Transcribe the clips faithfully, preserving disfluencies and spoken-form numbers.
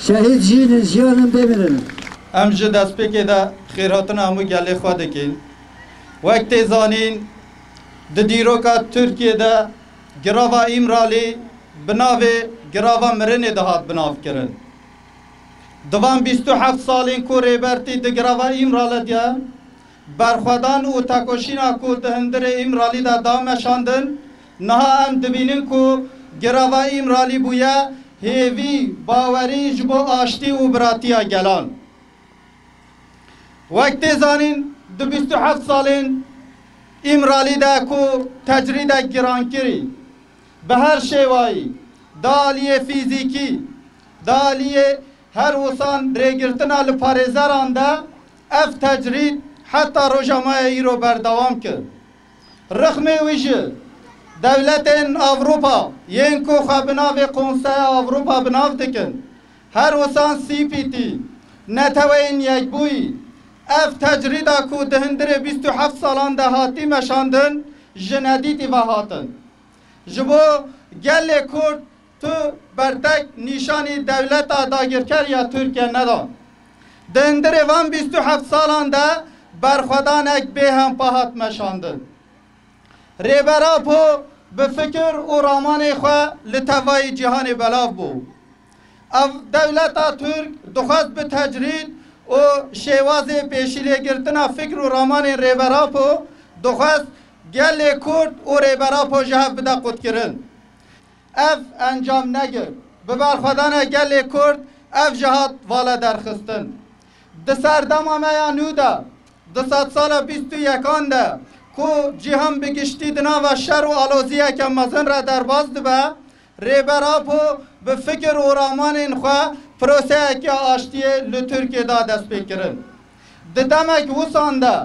Şehîd jî ne, jiyan in, bimînin. Em ji destpêkê de xêrhatina hemû gelê xwe dikin. Wek tê zanîn, di dîroka Tirkiyê de girava Îmralî bi navê girava mirinê dihat binavkirin. Di van bîst û heft salên ku Rêbertî di girava Îmralê de berxwedan û tekoşîna ku di hundirê Îmralî de da meşandin, niha em dibînin ku girava Îmralî bûye hêvî, bawerî ji bo aştî û biratiya gelan. Wek tê zanîn, di bîst û heft salên Îmralî de ku tecrîdek girankirî bi her şêwayî, da aliyê fîzîkî, da aliyê her wisan rêgirtina li parêzeran de, ev tecrîd heta roja me ya îro berdewam kir. Rixmê wî jî dewletên Ewropa yên ku xwe bi navê Konseya Ewropa bi nav dikin, her wisan C P T, Neteweyên Yekbûyî, ev tecrîda ku di hundirê bîst û heft salan de hatî meşandin, ji nedîtî ve hatin. Ji bo gelê Kurd tu bertek nîşanî dewleta dagirker ya Tirkiye nedan. Di hundirê van bîst û heft salan de berxwedanek bêhempa hat meşandin. Rêber Apo bi fikir û ramanê xwe li tevayî cîhanê belav bû. Ev dewleta Tirk dixwest bi tecrîd û şêwazê pêşîlêgirtina fikr û ramanên Rêber Apo dixwest gelê Kurd û Rêber Apo ji hev bide qutkirin. Ev encam negir. Bi berxwedana gelê Kurd ev jî hat vala derxistin. Di serdema me ya nû de, di sedsala bîst û yekan de ku cîhan bi giştî di nava şer û aloziyeke mezin re derbas dibe, Rêber Apo bi fikir û ramanên xwe proseyeke aştiyê li Tirkiyê da destpêkirin. Di demek wisan de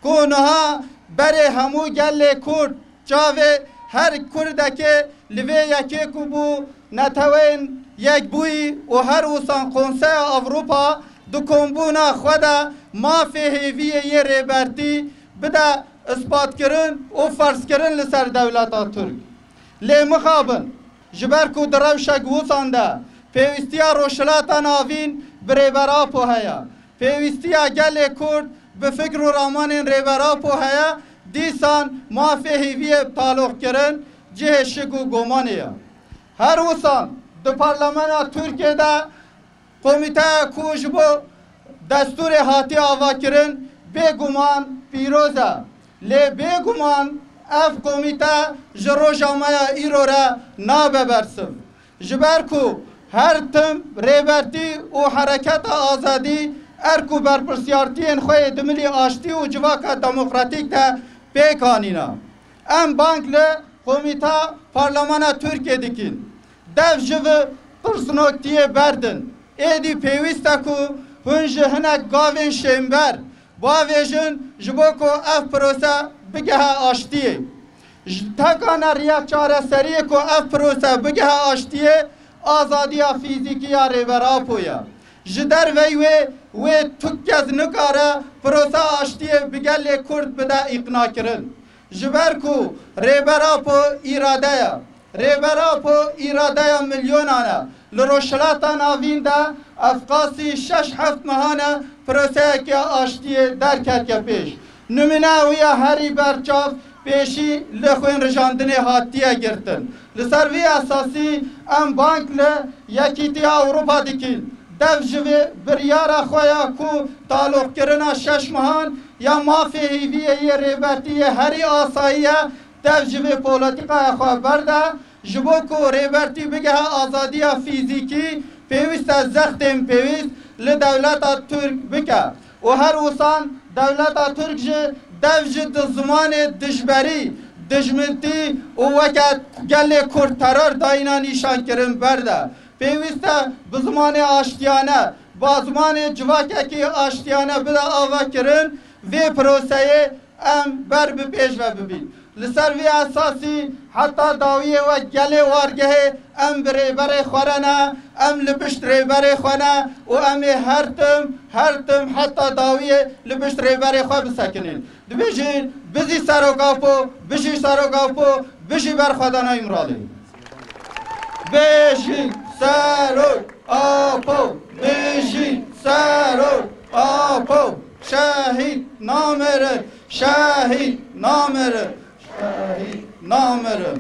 ku niha berê hemû gelê Kurd çavê her Kurdekê li vê yekê ku bû Neteweyên Yekbûyî û her wisan Konseya Ewropa di kombûna xwe de mafê hêviyê yê Rêbertî bide ispatkirin û ferzkirin li ser dewleta Tirk. Lê mixabin, ji ber ku di rewşek wisan de pêwîstiya Rojhilata Navîn bi Rêber Apo heye, pêwîstiya gelê Kurd bi fikr û ramanên Rêber Apo heye, dîsan mafê hêviyê taloqkirin cihê şik û gomanê ye. Her wisan di Parlamena Tirkiyê de komîteya ku ji bo destûrê hatiye avakirin, bêguman pîroz e. Lê bêguman ev komîte ji roja me ya îro re nabe bersiv. Ji ber ku her tim Rêbertî û Hereketa Azadî erk û berpirsiyartiyên xwe yê di milî aştî û civaka demokratîk de pêk anîne. Em bang li Komîta Parlemana Tirkiyê dikin. Dev ji vi tirsnoktiyê berdin. Êdî pêwîst e ku hûn ji hinek gavên şênber bavêjin ji bo ku ev prose bigehe aştiyê. Ji tekane riya çareseriyê ku ev prose bigehe aştiyê, azadiya fîzîkî ya Rêber Apo ye. Ji derveyî wê, wê tu kes nikare prosa aştiyê bi gelê Kurd bide îqnakirin. Ji ber ku Rêber Apo îrade ye. Rêber Apo îradeya milyonan e. Li Rojhilata Navîn de ev qasî şeş heft mehan e proseyeke aştiyê derketiye pêş. Nimûneya wî ya herî berçav pêşî li xwênrijandinê hatiye girtin. Li ser vî esasî em bang li Yekîtiya Ewropa dikin. Dev ji vê biryara xwe ya ku taloqkirina şeş mehan ya mafê hêviyê yê Rêbertî yê herî asayî ye, dev ji vê polîtîkaya xwe berde, ji bo ku Rêbertî bigehe azadiya fîzîkî, pêwîst e zextên pêwîst li dewleta Tirk bike û her wisan dewleta Tirk jî dev ji di zimanê dijberî, dijmintî û weke gelê Kurd teror dayîna nîşankirin berde. Pêwîst e bi zimanê aştiyane, bi zimanê civakekî aştiyane bide avakirin, vê proseyê em ber bi pêş ve bibîn. Li ser vê esasî heta dawiyê wek gelê wargehê em bi rêberê xwe re ne, em li pişt rêberê xwe ne û em ê her tim, her tim heta dawiyê li pişt rêberê xwe bisekinin. Dibêjin, bijî Serok Apo, bijî Serok Apo, bijî berxwedana Îmralî. Bijî Serok Apo! Şehîd namirin, şehîd namirin, şehîd namirin.